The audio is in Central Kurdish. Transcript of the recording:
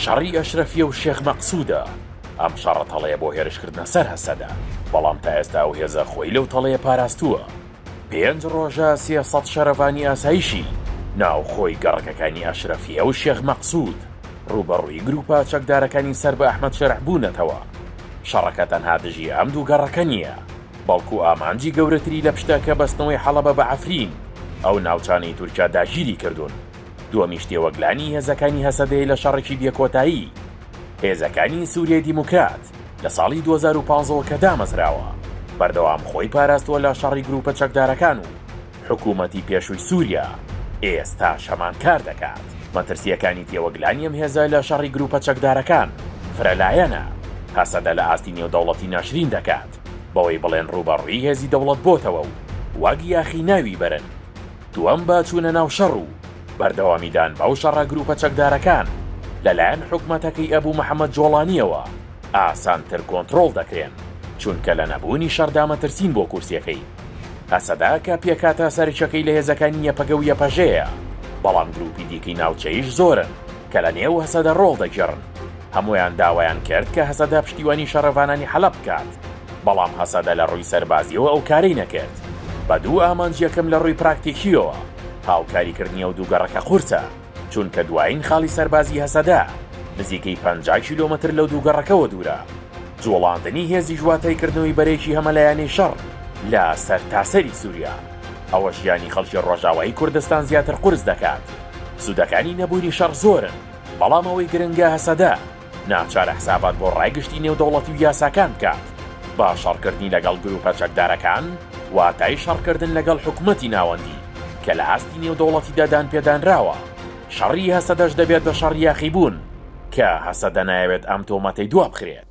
شەڕی ئەشرەفیە و شێخ مەقسودە، ئەم شەڕە تەڵەیە بۆ هێرشکردنە سەر هەسەدە، بەڵام تا ئێستا ئەو هێزە خۆی لەو تەڵەیە پاراستووە. پێنج ڕۆژە 300 شەرەڤانی ئاسایشی ناوخۆی گەڕەکەکانی ئەشرەفیە و شێخ مەقسود ڕووبەڕووی گرووپە چەکدارەکانی سەر بە ئەحمەد شەرع بوونەتەوە. شەڕەکە تەنها دژی ئەم دوو گەڕەکە نییە، بەڵکو ئامانجی گەورەتری لە پشتە کە بەستنەوەی حەڵەبە بە عەفرین، ئەو ناوچانەی تورکیا داگیری کردوون. دووەمیش تێوەگلانی هێزەکانی هەسەدەیە لە شەڕێکی بێکۆتایی هێزەکانی سوریای دیموکرات لە ساڵی 2015 وە کە دامەزراوە، بەردەوام خۆی پاراستووە لە شەڕی گروپە چەکدارەکان و حکومەتی پێشووی سوریا ئێستاش هەمان کار دەکات. مەترسییەکانی تێوەگلانی ئەم هێزە لە شەڕی گروپە چەکدارەکان فرەلایەنە، هەسەدە لە ئاستی نێودەوڵەتی ناشرین دەکات بەوەی بڵێن ڕووبەڕووی هێزی دەوڵەت بۆتەوە و وەک یاخی ناوی بەرن. دووەم بە چوونە ناو شەڕ و بەردەوامیدان بەو شەڕە گروپە چەکدارەکان لەلایەن حکومەتەکەی ئەبو محەمەد جۆڵانییەوە ئاسانتر کۆنتڕۆڵ دەکرێن، چونکە لە نەبوونی شەڕدا مەترسین بۆ کورسیەکەی هەسەدە کە پێکهاتە سەرەکیەکەی لە هێزەکانی یەپەگە و یەپەژەیە، بەڵام گروپی دیکەی ناوچەییش زۆرن کە لە نێو هەسەدە ڕۆڵ دەگێڕن، هەموویان داوایان کرد کە هەسەدە پشتیوانی شەڕڤانانی حەلەب بکات، بەڵام هەسەدە لە ڕووی سەربازیەوە ئەو کارەی نەکرد بە دوو ئامانج یەکەم لە ڕووی پراکتیکیەوە هاوکاریکردنی ئەو دوو گەڕەکە قورسە، چونکە دوایین خاڵی سەربازی هەسەدە نزیکەی 50 کیلۆمەتر لەو دوو گەڕەکەوە دوورە. جوڵاندنی هێزیش واتای کردنەوەی بەرەیەکی هەمەلایەنەی شەڕ لە سەرتاسەری سوریا، ئەوەش ژیانی خەڵکی ڕۆژاوای کوردستان زیاتر قورس دەکات. سوودەکانی نەبوونی شەڕ زۆرن، بەڵام ئەوەی گرنگە هەسەدە ناچارە حسابات بۆ ڕای گشتی نێودەوڵەتی و یاساکان بکات بە شەڕکردنی لەگەڵ گروپە چەکدارەکان، واتای شەڕکردن لەگەڵ حکومەتی ناوەندی کە لە ئاستی نێودەوڵەتیدا دانپێدانراوە. شەڕی هەسەدەش دەبێت بە شەڕی یاخیبوون کە هەسەدە نایەوێت ئەم تۆمەتەی دوابخرێت.